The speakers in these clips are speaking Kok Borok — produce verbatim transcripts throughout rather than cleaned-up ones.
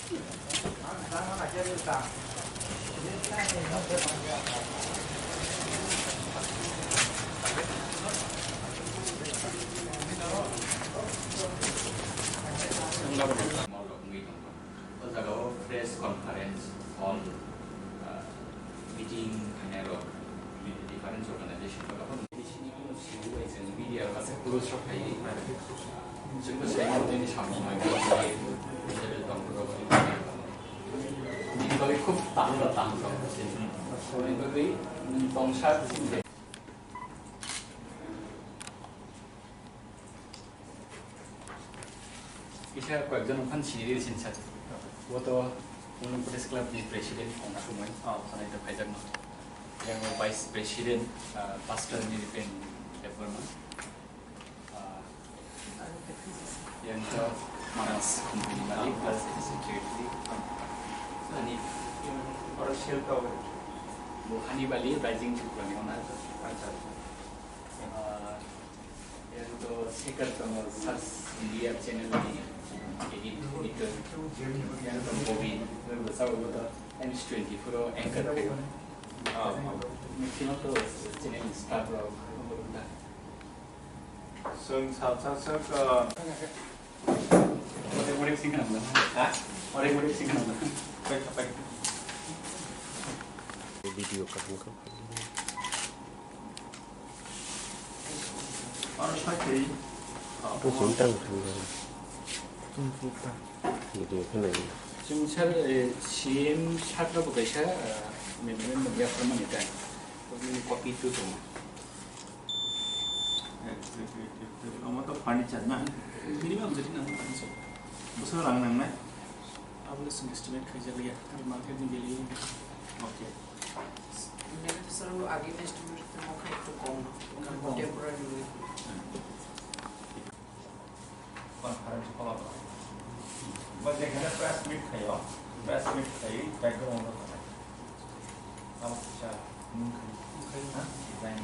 O jaga o press conference hall, ah, meeting khainai rok, different organization rok, abo media rok ase, puro sok khai. Chwng bo sai nini samung mai, nini bagwi khub tang ba tang tong. Nini bagwi tongsa. Kisa koyekjon wngkha sini riri sini sir. Bo to Unni Press Club ni president wngkha tumai. Oh. Sanai to phaijakno. Yang vice president, ah, pastor ni Ripen Debbarma. Ah, yang to Manas company malik plus secretary. Ani oro sel to. Bo Hani Bali Rising Tripura ni owner. Acha, acha. Ah, Yang to Shekhar Kamal Search India channel ni edit, editor. Yang to Bobby, yang to Search twenty-four o anchor khayo. Ah, ah. Mithino to channel ni staff rok. Sung sa sa sa ka. Ore, ore, sing khanang na. Ha? Ore, ore, sing khanang na. Pai, pai. Video ka hangka. Aro sakhe. Tung sung tang thang. Tung sung tang. Video khanai. Chwng sir, eh, C M sir no bo kaisa, eh, memorandum yapharmani tai. Bini copy tu tongo. Executive table, omo to furniture na? Minimum jodi nang furniture. Bwswk rang nangnai? Abo le chwng estimate khaijak liya, karon market ni value. Okay. Nini to sir, agi estimate to mo khai to kom, kom. Temporary. Conference call. Ba jekhane press meet khayo, press meet khai background o khanai. Abo kisa mung khai. Ha? Design.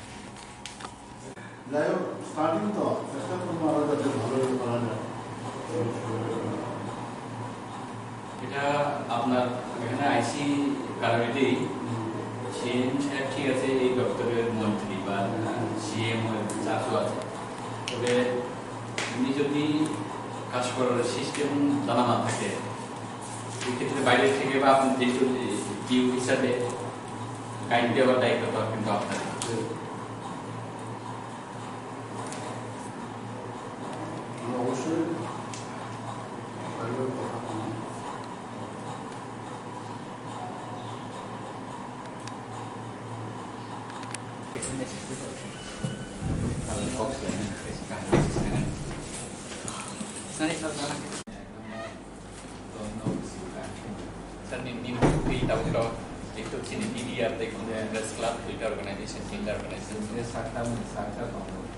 যাই হোক, স্টার্টিং তো চেষ্টা করবো আরো যাতে ভালো করা যায়। এটা আপনার এখানে আইসি কারণ এটাই, সিএম সাহেব ঠিক আছে, এই দপ্তরের মন্ত্রী বা সিএম চাচু আছে, তবে উনি যদি কাজ করার সিস্টেম জানা না থাকে, এই ক্ষেত্রে বাইরে থেকে বা আপনি যেহেতু ডিউ হিসাবে গাইড দেওয়ার দায়িত্ব তো কিন্তু আপনার। অবশ্যই বাইরের কথা বলুন। Sir, nini, nini twi tabuk to ekto chini P D R tei Press Club, duita organization, tinta organization. Sakta, sakta tongo.